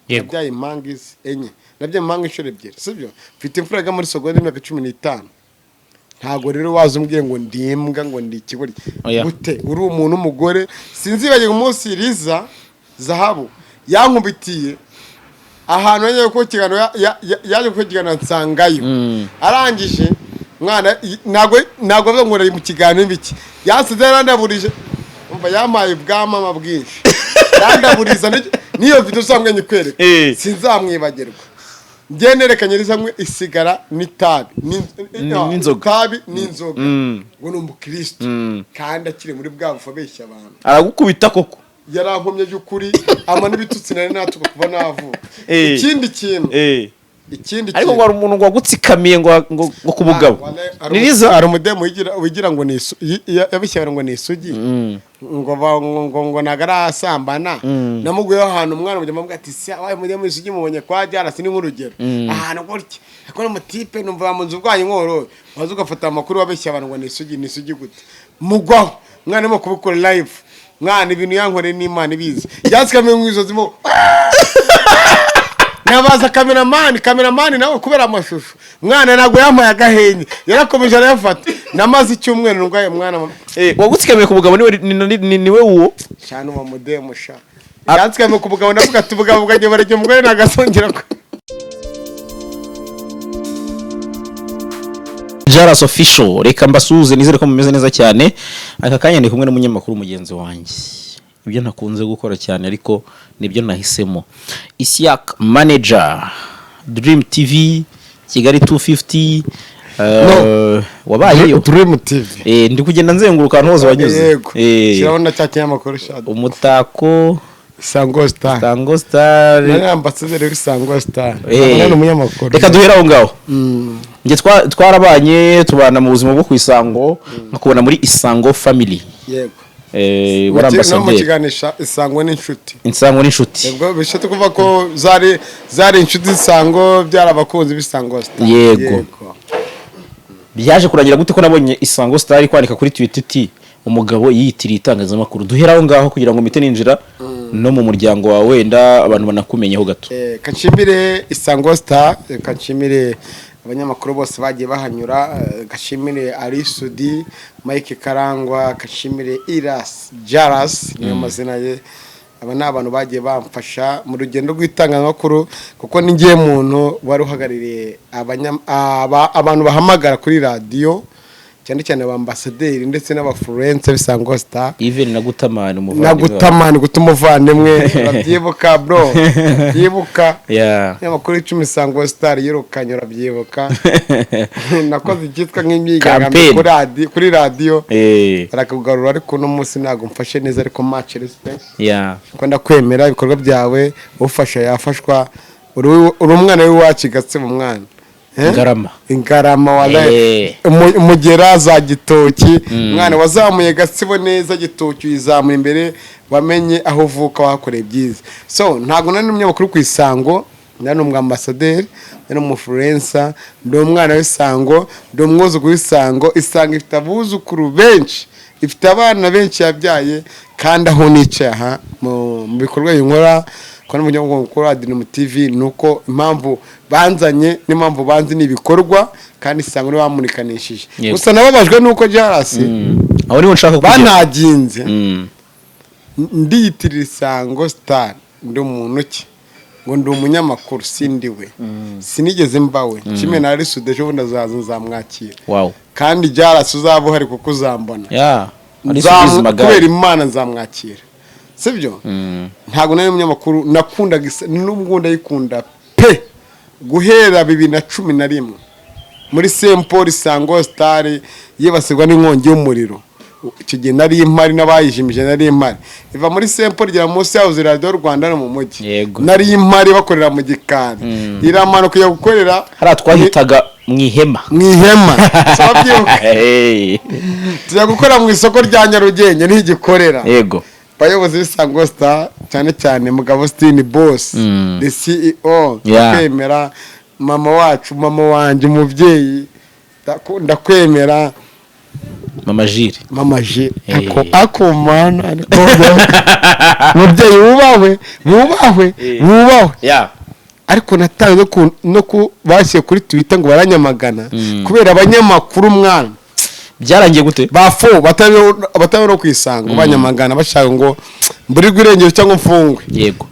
Yego. Nabyaye impanga izi enye, nabyaye impanga inshuro ebyiri, sibyo? Mfite imfura yiga muri secondaire y'imyaka 15. Ntabwo rero waza umbwiye ngo ndi imbwa, ngo ndi ikigoryi. Oya. Gute uri umuntu w'umugore? Sinzibagirwa umunsi Riza Zahabu yankubitiye ahantu yagiye gukora ikiganiro, yaje gukora ikiganiro nsangayo. Arangije mwana, ntabwo avuga ngo ari mu kiganiro biki, yansize yarandaburije. Umva, yampaye ubwamama bwinshi, yarandaburiza. N'iyo video usanga nyikwereka. Sinzamwibagirwa. Njye nerekanye Riza mwe isigara n'itabi N'inzoga. Itabi n'inzoga, ngo ni umukristo kandi akiri muri bwa bufu abeshya abantu. Aragukubita koko. Yarankomye by'ukuri, ama n'ibitutsi nari natuka kuva navuka. Ikindi kintu, ikindi Ariko ngo hari umuntu ngo wagutsikamiye ngo ku bugabo. Ni Ni Riza. Hari umudemu wigira ngo ni yabeshya abantu ngo ni isugi, ngo ngo ntago arasambana. Namuguyeho ahantu, umwana mujya amubwira ati: "Se wabaye umudemu w'isugi mubonye kwa Jarasi?" Ni nk'urugero, ahantu gutya ariko n'umutipe numva mu nzu bwanyu nkorora, waza ugafata amakuru wabeshya abantu ngo ni isugi. Ni isugi gute? Mugwaho mwana arimo kubikora live. Mwana, ibintu yankoreye n'Imana ibizi. Yansikamiye mu ijosi mo, nabaza cameraman, cameraman nawe kubera amashusho, mwana ntabwo yampaye agahenge, yarakomeje arayafata. Namaze icyumweru ndwaye mwana. Wagutsikamiye ku bugabo niwe niwe uwo? Shana, uwo mudemu sha yansikamiye ku bugabo. Ndavuga ati ubugabo bwanjye barajya umugore ntagasongera ko. Jaras Official, reka mbasuhuze, nizere ko mumeze neza cyane. Aka kanya ndi kumwe n'umunyamakuru mugenzi wanjye, ibyo ntakunze gukora cyane ariko nibyo nahisemo, Isiak Manager, Dream TV, Kigali 250, wabayeyo. Dream TV. Ndi kugenda nzenguruka ahantu hose wanyuze. Yego. Shyiraho na cya kinyamakuru sha. Umutako. Isango Star. Tango Star. Nari ambasaderi w'Isango Star. Nari umunyamakuru. Reka duhere aho ngaho. Njye twarabanye, tubana mu buzima bwo ku Isango, nkakubona muri Isango Family. Yego. Wari No mu ambasaderi. kiganisha Isango n'inshuti. Isango n'inshuti. Ubwo bishatse kuvuga ko zari inshuti z'Isango, byari abakunzi b'Isango Star. Yego. Byaje kurangira gute ko nabonye Isango Star kwandika kuri Twitter uti umugabo yiyitiriye itangazamakuru? Duhere aho ngaho kugira ngo mpite ninjira no mu muryango wawe, wenda abantu banakumenyeho gato. Kanshimire Isango Star, kanshimire abanyamakuru bose bagiye bahanyura, gashimire Ali Sudi, Mike Karangwa, gashimire Iras Jaras niyo mazina ye. Aba ni abantu bagiye bamfasha mu rugendo rw'itangazamakuru, kuko ni ngiye muntu wari uhagarariye abantu bahamagara kuri radiyo, cyane cyane abambasaderi ndetse n'abafurense b'Isango Star. Even na Gutamani umuvandimwe Na wawe. Gutamani, guta umuvandimwe, urabyibuka bro, urabyibuka? Yeah. Amakuru icumi Isango Star yirukanye, urabyibuka? Nakoze icyitwa nk'imyigaragambyo Campaign. kuri radiyo, barakugarura. Ariko uno munsi ntabwo mfashe neza, ariko much respect ko ndakwemera, ibikorwa byawe, ufasha yafashwa. Uri umwana w'iwacu i Gatsibo, umwana. Eh? Ingarama. Ingarama wallahi. Umugera za Gitoki, mwana wazamuye Gatsibo neza, Gitoki uyizamuye imbere, wamenye aho uvuka, wahakoreye byiza. So ntabwo nari umunyamakuru ku Isango, nari umwambasaderi, nari umufurensa, ndi umwana w'Isango, ndi umwuzukuru w'Isango. Isango ifite abuzukuru benshi, ifite abana benshi yabyaye. Kandi aho nicaye aha mu bikorwa binkora ko n'umunyamakuru wa Dream TV, ni uko impamvu banzanye n'impamvu banzi ni ibikorwa, kandi Isango niwe bamurikanishije. Gusa nababajwe nuko Jarasi Aho niho nshaka kugera. bantaginze, ndiyitirira Isango Star, ndi umuntu ki ngo ndi umunyamakuru? Sindi we, sinigeze mbawe kimwe na Arisude. Ejo bundi azaza nzamwakira. Kandi Jarasi uzaba uhari kuko uzambona. Yeah. Ari Kubera Imana nzamwakira, sibyo? Ntabwo nari umunyamakuru, nakundaga n'ubwo ndayikunda pe. Guhera 2011 muri Saint Paul, Isango Star yibasirwa n'inkongi y'umuriro, icyo gihe nari impari n'abayijimije, nari impari. Iva muri Saint Paul igera munsi yaho Radiyo Rwanda no mu mujyi. Nari impari, bakorera mu gikari, iramanuka ijya gukorera Hariya twahitaga mu ihema. Mu ihema. Wabyibuka? Hey. Tujya gukora mu isoko rya Nyarugenge ntigikorera. Abayobozi b'Isango Star, cyane cyane Mugabo Stine Boss, the CEO, ndakwemera. Mama wacu, mama wanjye, umubyeyi, ndakwemera. Mama Jire. Mama Jire. Eh. Ako mana, ariko mubyeyi wubahwe, wubahwe, wubahwe. Ariko natawe no ku bashyize kuri Twitter ngo baranyamagana kubera abanyamakuru, mwana. Byarangiye gute? Bafo batari no kwisanga banyamagana, bashaka ngo mburirwe irengero cyangwa mfungwe. Yego,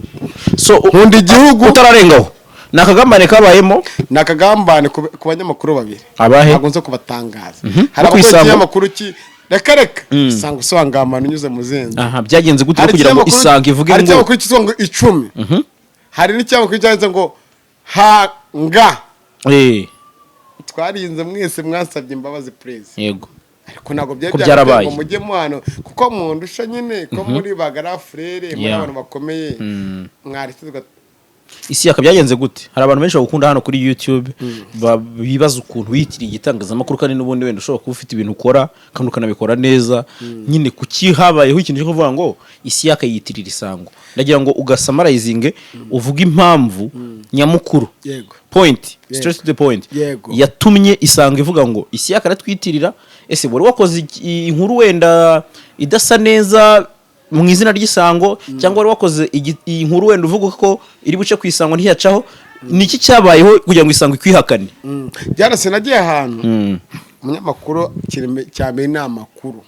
so Nkunda igihugu. Utararengaho, ni akagambane kabayemo? Ni akagambane ku banyamakuru babiri. Abahe? Ntabwo nzo kubatangaza. Hari Bo abakora ku Isango? ikinyamakuru ki, reka reka, Isango si wangambana unyuze mu zindi. Aha byagenze gute Hari kugira ngo ikinyamakuru- Isango ivuge hari ngo ikinyamakuru cyitwa ngo Icumi, hari n'ikinyamakuru cyanditse ngo Hanga. Twarinze mwese, mwasabye imbabazi, please. Ariko ntabwo byari Ko byagakwiye byarabaye. ngo mujye hano, kuko mundusha nyine ko muri bagarafurere, muri abantu bakomeye, mwaretse Isiyaka, byagenze gute? Hari abantu benshi bagukunda hano kuri YouTube, bibaza ukuntu wiyitiriye igitangazamakuru, kandi n'ubundi wenda ushobora kuba ufite ibintu ukora kandi ukanabikora neza nyine. Kuki habayeho ikintu cyo kuvuga ngo Isiyaka yiyitirira Isango? Ndagira ngo ugasamarayizinge, uvuge impamvu nyamukuru, point, straight to the point, yatumye Isango ivuga ngo Isiyaka aratwitirira. Ese wari wakoze inkuru wenda idasa neza mu izina ry'Isango, cyangwa wari wakoze inkuru wenda uvuga ko iri buce ku Isango ntiyacaho? Ni iki cyabayeho kugira ngo Isango ikwihakane? Byarase, nagiye ahantu, umunyamakuru cya mbere ni amakuru.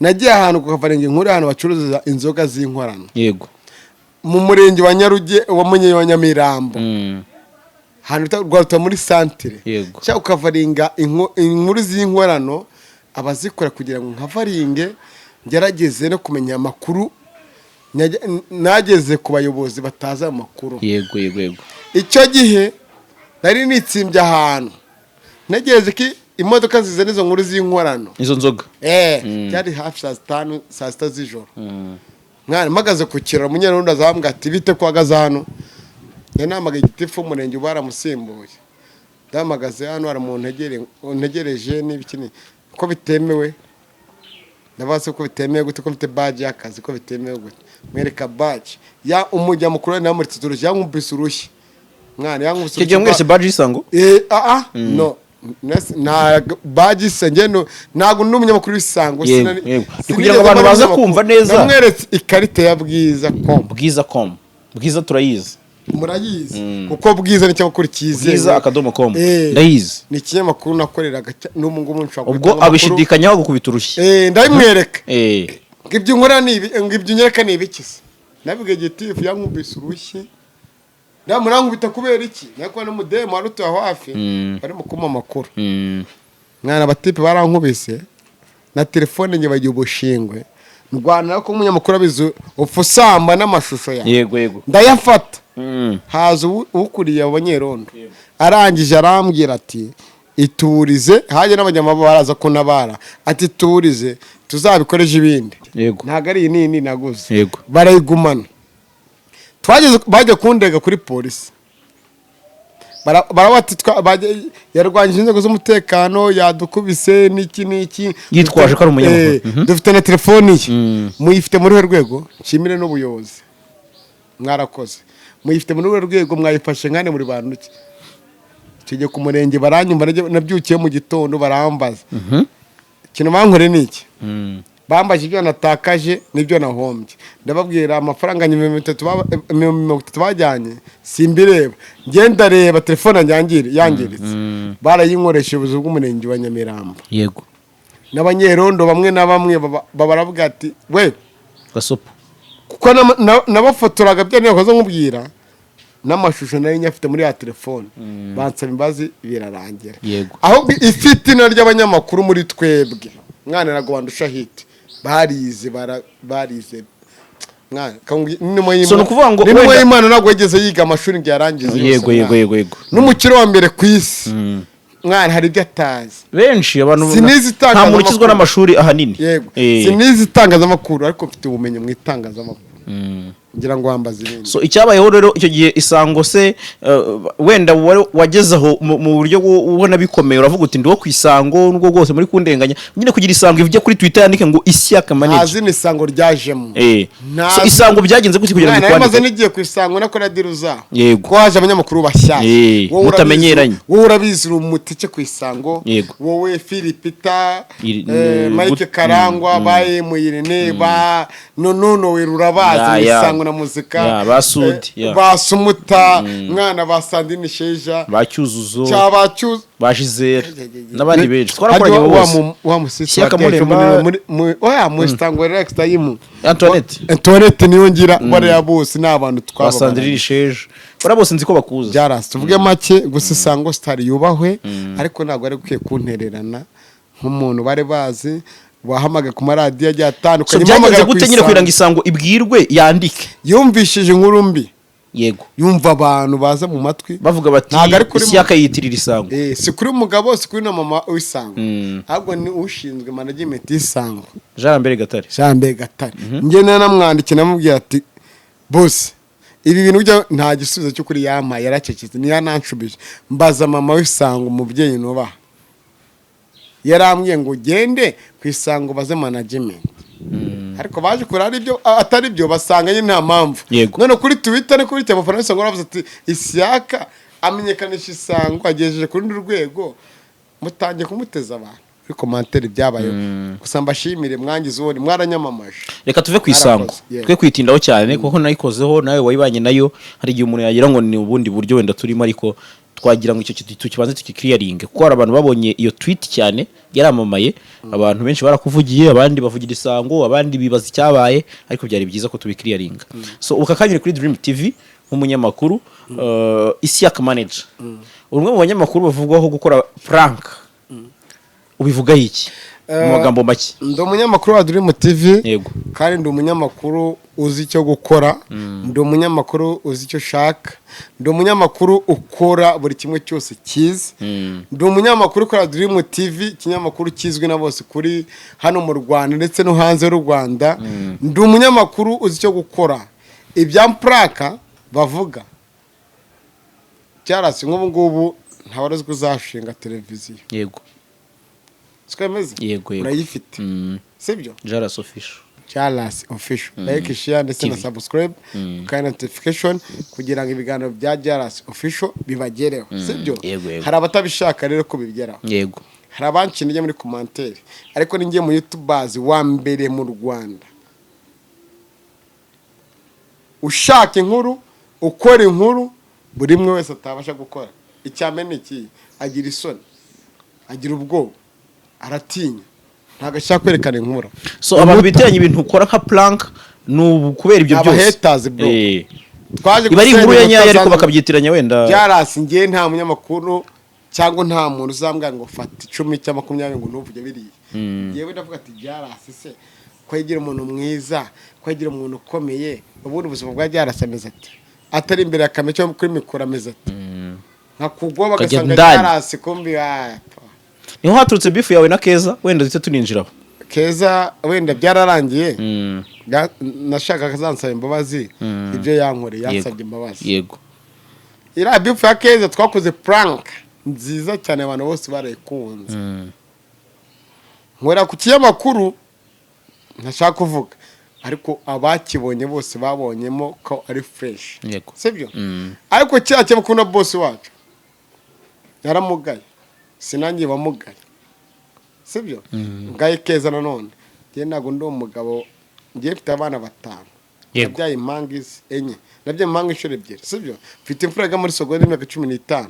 Nagiye ahantu kuhavarenga inkuru, ahantu bacuruza inzoga z'inkorano, mu murenge wa Nyaruge, wa Munye wa Nyamirambo, ahantu bita Rwaruta muri santire. Cyangwa ukavaringa inkuru z'inkorano, abazikora kugira ngo nkavaringe, ngerageze no kumenya amakuru, nageze ku bayobozi batazi ayo makuru. yego yego yego Icyo gihe nari nitsimbye ahantu, ntegereje ko imodoka zizana izo nkuru z'inkorano. Izo nzoga. Byari hafi saa tanu, saa sita z'ijoro. Mwana, mpagaze ku kiraro, umunyerondo azambwira ati: "Bite ko uhagaze hano?" Yanamagaye igitifu w'umurenge uba waramusimbuye. Ndahamagaze hano, hari umuntu untegereje n'ibiki, ko bitemewe. Ndabaza se ko bitemewe gute, ko mfite badge y'akazi, ko bitemewe gute? Mwereka badge ya umujya mukuru, namuritse urushyi, yankubise urushyi, mwana, yankubise. Icyo gihe mwese badge y'Isango? Ah, no. Nta badge se, njye ntabwo ndi umunyamakuru w'Isango. Yego. Ni kugira ngo abantu baze kumva neza. Namweretse ikarita ya Bwiza com. Bwiza com, Bwiza turayizi. Murayizi, kuko Bwiza ni ikinyamakuru cyizewe. Bwiza.com. Eh, Ndayizi. Ni ikinyamakuru nakoreraga, n'ubu ngubu nshobora Ubwo gutanga amakuru. abishidikanyaho gukubita urushyi. Ndabimwereka. Ngo ibyo nkora ni ibi, ngo ibyo unyereka ni ibiki se? Nabibwiye gitifu, yankubise urushyi. Ndamurankubita kubera iki? Nakuba n'umudemu wari utuye aho hafi, bari mu kumpa amakuru. Mwana, abatipe barankubise na telefone nyibagiwe ubushingwe, ndwana ko umunyamakuru abizi, upfa usamba n'amashusho yawe. yego yego Ndayafata. Haza ukuriye abo banyerondo, arangije arambwira ati: "Iturize." Haje n'abanyamaguru baraza kuntabara, ati: "Turize, tuzabikoresha ibindi." Ntabwo ari iyi nini naguze. Barayigumana. Twageze bajya kundega kuri polisi. Baravuga ati: "Yarwanyije inzego z'umutekano, yadukubise n'iki n'iki." Yitwaje ko ari umunyamakuru. Dufite na telefoni ye. Muyifite muri ruhe rwego? Nshimire n'ubuyobozi, mwarakoze. Muyifite muri ruhe rwego? Mwayifashe nkane muri bantu ki? Icyo gihe ku murenge baranyumva, nabyukiye mu gitondo barambaza. Ikintu bankoreye ni iki? Bambaje ibyo natakaje n'ibyo nahombye, ndababwira amafaranga 30 bajyanye simbireba, ngenda reba telefone yanjye yangiritse, barayinkoresha. Ubuyobozi bw'umurenge wa Nyamirambo n'abanyerondo bamwe na bamwe baravuga ati: "We." Gasopo. Kuko nabafotoraga bya ntibakoze nkubwira n'amashusho nari nyafite muri ya telefone, bansaba imbabazi birarangira. Ahubwo ifitina ry'abanyamakuru muri twebwe, mwana, ntabwo wandusha hiti, barize, barize mwana. So, ni ukuvuga ngo n'intumwa y'Imana ntabwo yigeze yiga amashuri ngo yarangize yose, mwana. yego yego N'umukire wa mbere ku isi, mwana, hari ibyo atazi. Benshi abantu Sinizi nta muntu ukizwa itangazamakuru. n'amashuri ahanini. Yego. Sinizi itangazamakuru, ariko mfite ubumenyi mu itangazamakuru. Ngira ngo wambaze ibindi. So icyabayeho rero icyo gihe, Isango se, wenda wageze aho mu buryo ubona bikomeye, uravuga uti: "Ndi wo ku Isango nubwo bwose muri kundenganya nyine," kugira Isango ivujye kuri Twitter yandike ngo Isiyaka Nta manager. Zina Isango ryajemo. So Isango byagenze gute kugira ngo Mwana, nari maze ikwandike? n'igihe ku Isango nakora deal zaho. Ko haje abanyamakuru bashyashya. Wowe urabizi. Mutamenyeranye. Wowe urabizi, uri umutike ku Isango. Wowe Philipita, Mike Karangwa, ba Emuyirene, ba Nonono, we rurabazi mu Isango na Muzika. Ya, ba Sudi, ya. Ba Sumuta, mwana, ba Sandrine Sheja. Ba Cyuzuzo. Cyaba Cyuzuzo. Ba Gisele n'abandi benshi twarakoranye bose. Wa musisi Shyaka wa Muremba. muri oya mu Isango Relax Time. Antoinette. Antoinette niyo ngira, bariya bose ni abantu Ba twababana. Sandrine Sheja, bariya bose nzi ko bakuzi. Byarasi, tuvuge make gusa, Isango Star yubahwe, ariko ntabwo ari ukwiye kuntererana nk'umuntu bari bazi wahamagaye ku maradiyo agiye So atandukanye. byagenze Mpamagara ku gute nyine Isango. kugira ngo Isango ibwirwe yandike? Yumvishije inkuru mbi. Yumva abantu baza mu matwi Bavuga bati Ntabwo ari kuri Isiyaka yiyitirira Isango. Si kuri mugabo, si kuri na mama w'Isango, ahubwo ni ushinzwe management y'Isango. Jean Lambert Gatare. Jean Lambert Gatare. Njye namwandikiye, namubwira ati: "Bose ibi bintu byo," nta gisubizo cy'ukuri yampaye, yaracecetse, ntiyananshubije. Mbaza mama w'Isango, umubyeyi nubaha, yarambwiye ngo ugende ku Isango baze management, ariko baje kure ari byo atari byo, basanga nyine nta mpamvu. None kuri Twitter no kuri telefone y'Isango baravuze ati: "Isiyaka amenyekanisha Isango agejeje ku rundi rwego, mutangiye kumuteza abantu kuri commentaire." Byabayeho gusa, mbashimire, mwangize uwo mwaranyamamaje. Reka tuve ku Isango. Mwarakoze, yego. Twe kwitindaho cyane kuko nayikozeho, nawe wayibanye nayo. Hari igihe umuntu yagira ngo ni ubundi buryo wenda turimo, ariko twagira ngo icyo kintu tukibanze tukikiriyaringe, kuko hari abantu babonye iyo tweet cyane yaramamaye, abantu benshi barakuvugiye, abandi bavugira Isango, abandi bibaza icyabaye, ariko byari byiza ko tubikiriyaringa. So ubu aka kanya uri kuri Dream TV nk'umunyamakuru, Isiyaka manager, umwe mu banyamakuru bavugwaho gukora prank, ubivugaho iki mu magambo make? Ndi umunyamakuru wa Dream TV. Kandi ndi umunyamakuru uzi icyo gukora, ndi umunyamakuru uzi icyo ushaka, ndi umunyamakuru ukora buri kimwe cyose cyiza, ndi umunyamakuru ukora Dream TV, ikinyamakuru kizwi na bose kuri hano mu Rwanda ndetse no hanze y'u Rwanda. Ndi umunyamakuru uzi icyo gukora. Ibya prank bavuga byarasi, nk'ubu ngubu ntawari uzi ko uzashinga televiziyo. Siko bimeze? Yego. Urayifite, sibyo? Jaras Official. Jaras Official, like, share ndetse na TV. subscribe kandi notification kugira ngo ibiganiro bya Jaras Official bibagereho, sibyo? Yego. Hari abatabishaka rero ko bibigeraho. Hari abanca intege muri commentaire, ariko ninjye mu youtubers wa mbere mu Rwanda ushaka inkuru, ukora inkuru buri umwe wese atabasha gukora. Icya mbere ni iki? Agira isoni, agira ubwoba, aratinya, ntabwo ashaka kwerekana inkuru. So abantu bitiranya ibintu ukora nka prank ni kubera ibyo Aba byose. haters, bro. Twaje Iba ari inkuru ya gusenya nyayo, ariko inkuta bakabyitiranya wenda. Byarasi, ngewe nta munyamakuru cyangwa nta muntu uzambwira ngo fata 10 cyangwa 20 ngo ntuvuge biriya. Yewe, ndavuga ati: "Byarasi se ko yigira umuntu mwiza, ko yigira umuntu ukomeye, ubundi ubuzima bwa Byarasi ameze ati atari imbere ya kamera cyangwa kuri mikoro ameze ati nkakugwa Ukajya bagasanga ndani." Byarasi kumbi Niho haturutse beef yawe na Keza, wenda duhite tuninjiraho. Keza wenda byararangiye. Nashakaga azansaba imbabazi ibyo yankoreye, yansabye imbabazi. Iriya beef ya Keza twakoze prank nziza cyane, abantu bose barayikunze. Nkorera ku kinyamakuru ntashaka kuvuga, ariko abakibonye bose babonyemo ko ari fresh. Sibyo? Ariko kiriya kinyamakuru na boss wacu yaramugaye, sinangiye bamugaye, sibyo? Ngaye Keza nanone, njye ntabwo ndi umugabo, ngiye mfite abana batanu. Nabyaye impanga izi enye, nabyaye impanga inshuro ebyiri, sibyo? Mfite imfura yiga muri sogonderi y'imyaka 15.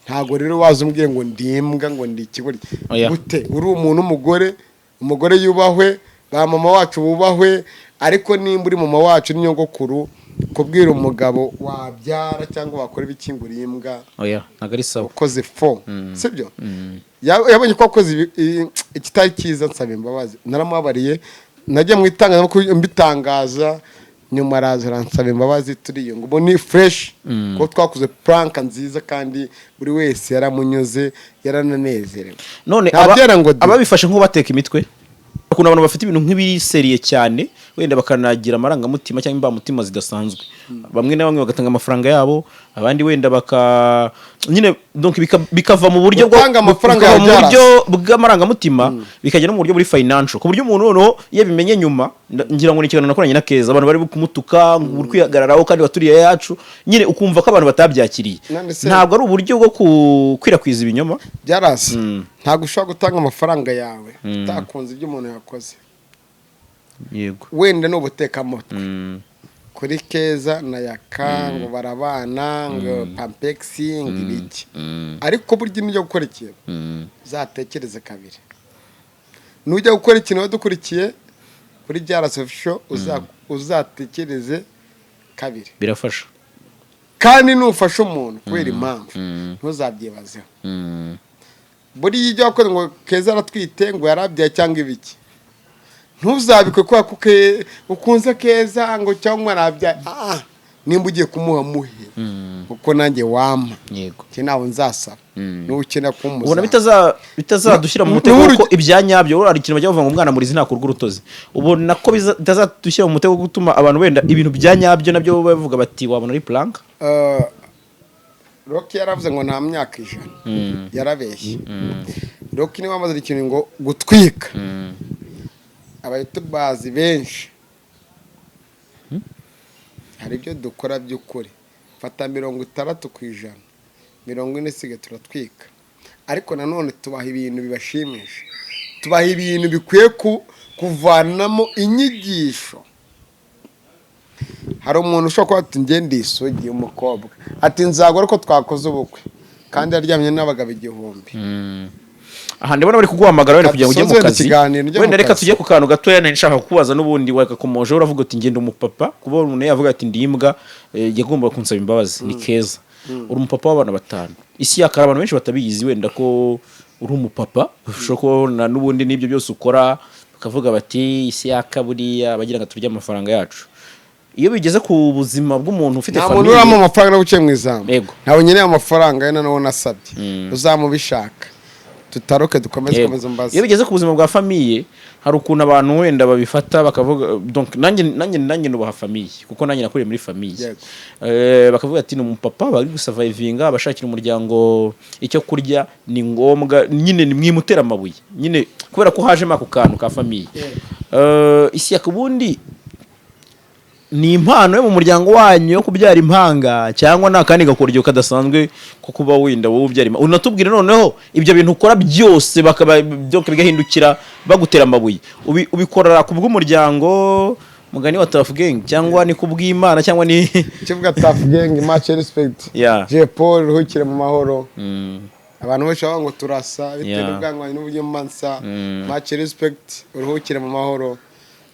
Ntabwo rero waza umbwiye ngo ndi imbwa, ngo ndi ikigoryi. Oya. Gute uri umuntu w'umugore? Umugore yubahwe, ba mama wacu bubahwe, ariko nimba uri mama wacu n'inyogokuru, kubwira umugabo wabyara cyangwa wakora ibiki ngo uri imbwa, Oya, ntabwo ari sawa. Ukoze fo, sibyo? Yabonye ko wakoze ikitari cyiza, nsaba imbabazi, naramubabariye, najya mu itangazamakuru mbitangaza, nyuma araza aransaba imbabazi, turiyunga, ubu ni fresh, kuko twakoze prank nziza kandi buri wese yaramunyuze, yarananezerewe. None Ntabyera ngo de. ababifashe nk'ubateka imitwe. Ukuntu abantu bafite ibintu nk'ibiri sérieux cyane, wenda bakanagira amarangamutima cyangwa imbamutima zidasanzwe, bamwe na bamwe bagatanga amafaranga yabo, abandi wenda baka nyine, donc bikava mu buryo bwo Gutanga amafaranga bikava mu ya buryo bw'amarangamutima, bikajya no mu buryo buri financial, ku buryo umuntu noneho iyo abimenye nyuma, ngira ngo ni ikiganiro nakoranye na Keza, abantu bari kumutuka ngo uri kwihagararaho kandi waturiye yacu nyine, ukumva ko abantu batabyakiriye. None se- Ntabwo ari uburyo bwo gukwirakwiza ibinyoma? Byarase, ntabwo ushobora gutanga amafaranga yawe utakunze ibyo umuntu yakoze. Wenda ni ubutekamutwe kuri Keza na Yaka ngo barabana, ngo pampegisi, ngo ibiki, ariko burya nujya gukora ikintu uzatekereze kabiri. Nujya gukora ikintu wadukurikiye kuri Byarase Official, uzatekereze kabiri. Birafasha. Kandi nufasha umuntu kubera impamvu, ntuzabyibazeho. Buriya ibyo wakoze ngo Keza aratwite, ngo yarabyaye cyangwa ibiki, ntuzabikwe kubera ko ukunze Keza ngo cyangwa arabyaye. Ah, nimba ugiye kumuha, muhe kuko nanjye wampa. Iki ntabwo nzasaba, n'uwo ukenera kumuza. Ubona bitazadushyira mu mutego kuko ibya nyabyo hari ikintu bajya bavuga ngo umwana murizi ntakurwa urutozi. Ubona ko bitazadushyira mu mutego wo gutuma abantu wenda ibintu bya nyabyo nabyo bavuga bati wabona ari prank? Rocky yaravuze ngo nta myaka 100, yarabeshye. Rocky niwe wamaze ikintu ngo gutwika. Aba youtubers benshi hari ibyo dukora by'ukuri, fata 60%, 40 isigaye turatwika, ariko nanone tubaha ibintu bibashimisha, tubaha ibintu bikwiye kuvanamo inyigisho. Hari umuntu ushobora kuba ati njye ndi isugi, umukobwa ati nzagora ko twakoze ubukwe, kandi yaryamye n'abagabo 1000. Aha ndabona bari kuguhamagara wenda kugira ngo ujye mu Dusoze wenda kazi. ikiganiro, ujye mu Wenda reka kazi. tujye ku kantu gatoya nari nshaka kukubaza. N'ubundi wagakomoje, uravuga uti ngenda umupapa, kuba umuntu yavuga ati ndi imbwa, yagombaga kunsaba imbabazi ni Keza. Uri umupapa w'abana batanu, isi yakara abantu benshi batabizi wenda ko uri umupapa, ushobora kubona n'ubundi n'ibyo byose ukora bakavuga bati isi yaka buriya bagira ngo turye amafaranga yacu. Iyo bigeze ku buzima bw'umuntu ufite Nta muntu famille uramo amafaranga no guciye mu izamu. Ntabwo nkeneye amafaranga ye, noneho nasabye uzamubishaka tutaroke dukomeze. Komeza umbaze. Iyo bigeze ku buzima bwa famille, hari ukuntu abantu wenda babifata bakavuga, donc nanjye nubaha famille kuko nanjye nakuriye muri famille. Bakavuga ati ni umupapa bari gusurvivinga, abashakira umuryango icyo kurya, ni ngombwa nyine ni mwimutera amabuye nyine kubera ko hajemo ako kantu ka famille. Isi ubundi ni impano yo mu muryango wanyu yo kubyara impanga, cyangwa ni akandi gakoryo kadasanzwe ko kuba wenda wowe ubyara impanga? Unatubwire noneho ibyo bintu ukora byose bakaba byose bigahindukira bagutera amabuye. Ubikora ku bw'umuryango mugani wa Tuff Gang, cyangwa ni ku bw'Imana, cyangwa ni Kivuga Tuff Gang, much respect. Jay Paul, ruhukire mu mahoro. Abantu benshi bavuga ngo turasa bitewe n'ubwanwa n'uburyo mbansa. Much respect, uruhukire mu mahoro,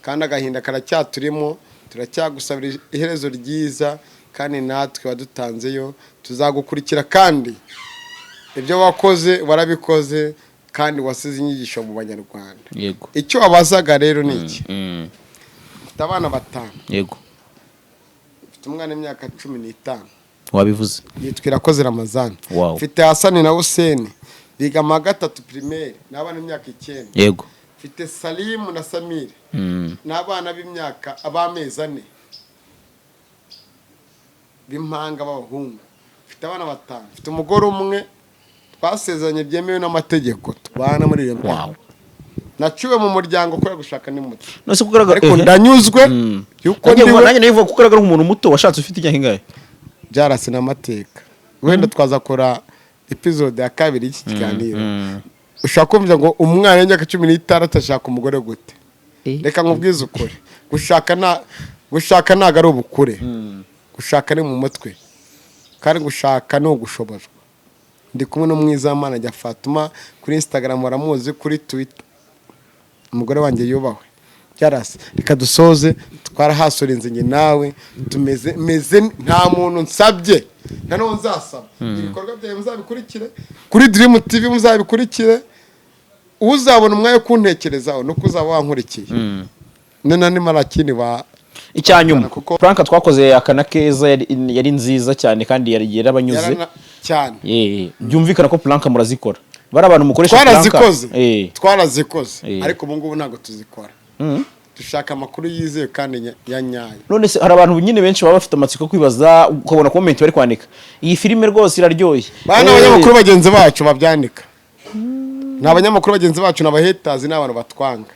kandi agahinda karacyaturimo, turacyagusabira iherezo ryiza, kandi natwe wadutanzeyo tuzagukurikira, kandi ibyo wakoze warabikoze, kandi wasize inyigisho mu Banyarwanda. Icyo wabazaga rero ni iki? Mfite abana batanu. Mfite umwana w'imyaka 15. Wabivuze. Yitwa Irakoze Ramazani. Mfite Hasani na Huseni, biga mu wa gatatu primaire, ni abana b'imyaka 9. Mfite Salimu na Samiri, ni abana b'imyaka ab'amezi 4 b'impanga b'abahungu. Mfite abana batanu, mfite umugore umwe twasezeranye byemewe n'amategeko, tubana muri iyo myaka. Naciwe mu muryango kubera gushaka ni muto. None se kugaragara Ariko ndanyuzwe yuko Nanjye ndiwe. Nanjye nabivuga ko ugaragara nk'umuntu muto. Washatse ufite imyaka ingahe? Byarase n'amateka, wenda twazakora episode ya kabiri y'iki kiganiro. Ushobora kumva ngo umwana w'imyaka 16 ashaka umugore gute? Reka nkubwize ukuri, gushaka nta gushaka ntabwo ari ubukure, gushaka ni mu mutwe, kandi gushaka ni ugushobozwa. Ndi kumwe n'umwizamana ajya Fatuma, kuri Instagram baramuzi, kuri Twitter, umugore wanjye yubahwe. Byarase, reka dusoze. Twarahasurinze njye nawe, tumeze meze, nta muntu nsabye, nta n'uwo nzasaba. Ibikorwa byawe muzabikurikire kuri Dream TV, muzabikurikire. Uzabona umwanya wo kuntekerezaho nuko uzaba wankurikiye none ni marakini ba Icyanyuma, Kuko- prank twakoze akana Keza yari nziza cyane kandi yari yarabanyuze. Cyane. Byumvikana ko prank murazikora. Bari abantu mukoresha prank? Twarazikoze. Twarazikoze. Ariko ubu ngubu ntabwo tuzikora. Dushaka amakuru yizewe kandi ya nyayo. None se hari abantu nyine benshi baba bafite amatsiko yo kwibaza, ukabona comment bari kwandika: "Iyi filime rwose iraryoshye." Bana, abanyamakuru bagenzi bacu babyandika ni abanyamakuru bagenzi bacu, ni abahetazi, ni abantu batwanga.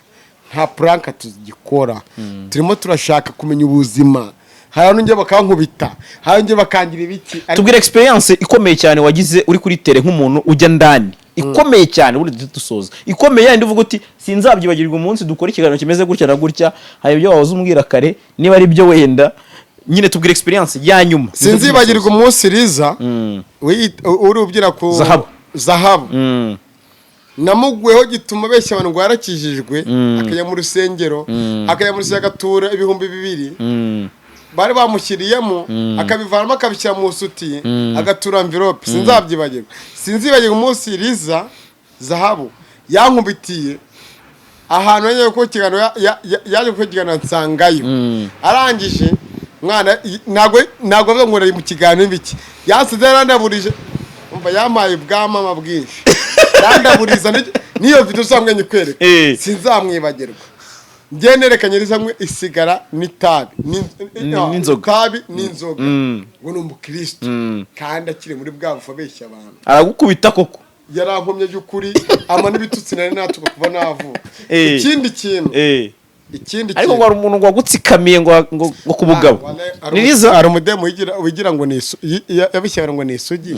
Nta prank tugikora, turimo turashaka kumenya ubuzima. Hari abantu njye bakankubita, hari njye bakangira ibiki, ariko Tubwire experience ikomeye cyane wagize uri kuri terrain, nk'umuntu ujya ndani, ikomeye cyane, ubundi duhite dusoza. Ikomeye yandi uvuga uti: "Sinzabyibagirwa umunsi dukora ikiganiro kimeze gutya na gutya." Hari ibyo wahoze umbwira kare, niba ari byo wenda nyine, tubwire experience ya nyuma. Sinzibagirwa umunsi riza uri ubyina ku Zahabu. Zahabu. Namuguyeho gituma abeshya abantu ngo yarakijijwe, akajya mu rusengero, agatura 2000 bari bamushyiriyemo, akabivanamo akabishyira mu sutiye, agatura envelope. Sinzabyibagirwa. Sinzibagirwa umunsi riza Zahabu yankubitiye ahantu yagiye gukora ikiganiro, yaje gukora ikiganiro nsangayo. Arangije mwana, ntabwo avuga ngo nari mu kiganiro biki, yansize yarandaburije. Umva, yampaye ubwamama bwinshi, yarandaburiza. N'iyo video usanga nyikwereka. Sinzamwibagirwa. Njye nerekanye riza nkwe isigara n'itabi N'inzoga. Itabi n'inzoga, ngo ni umukristo kandi akiri muri bwa bufu abeshya abantu. Aragukubita koko? Yarankomye by'ukuri, ama n'ibitutsi nari natuka kuva navuka. Ikindi kintu, ikindi Ariko ngo hari umuntu ngo wagutsikamiye ngo ku bugabo. Hari Ni Liza? Hari umudemu wigira ngo ni yabishye ngo ni isugi,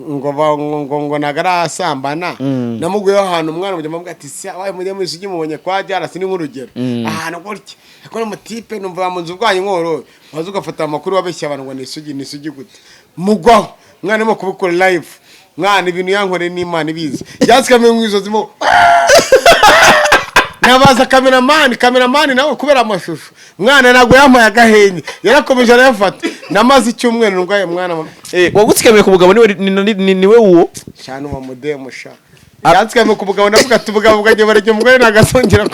ngo ntago arasambana. Namuguyeho ahantu umwana mujya amubwira ati: "Se wabaye umudemu isugi mubonye kwa jarasi." Ni nk'urugero, ahantu gutya, ariko n'umutipe numva mu nzu bwanyu nkoroye, waza ugafata amakuru wabeshya abantu ngo ni isugi. Ni isugi gute? Mugwaho mwana arimo kubikora live. Mwana, ibintu yankoreye n'Imana ibizi. Yansikamiye mu ijosi mo, nabaza kameramani, kameramani nawe kubera amashusho, mwana ntabwo yampaye agahenge, yarakomeje arayafata. Namaze icyumweru ndwaye mwana. Wagutsikamiye ku bugabo niwe niwe uwo? Shana uwo mudemu sha yansikamiye ku bugabo, ndavuga ati: "Ubugabo bwanjye barya umugore ntagasongera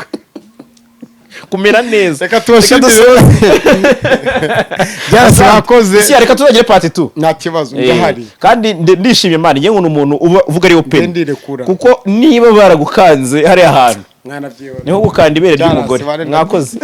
kumera neza." Reka tubashimire, byarase bakoze. Si reka tuzagire part 2. Nta kibazo, ndahari. Kandi ndishimye man, njye nkunda umuntu uba uvuga ari open. Njye ndirekura. Kuko niba baragukanze hariya hantu, Mwana, byibona niho gukanda ibere Byarase, ry'umugore. bare Mwakoze.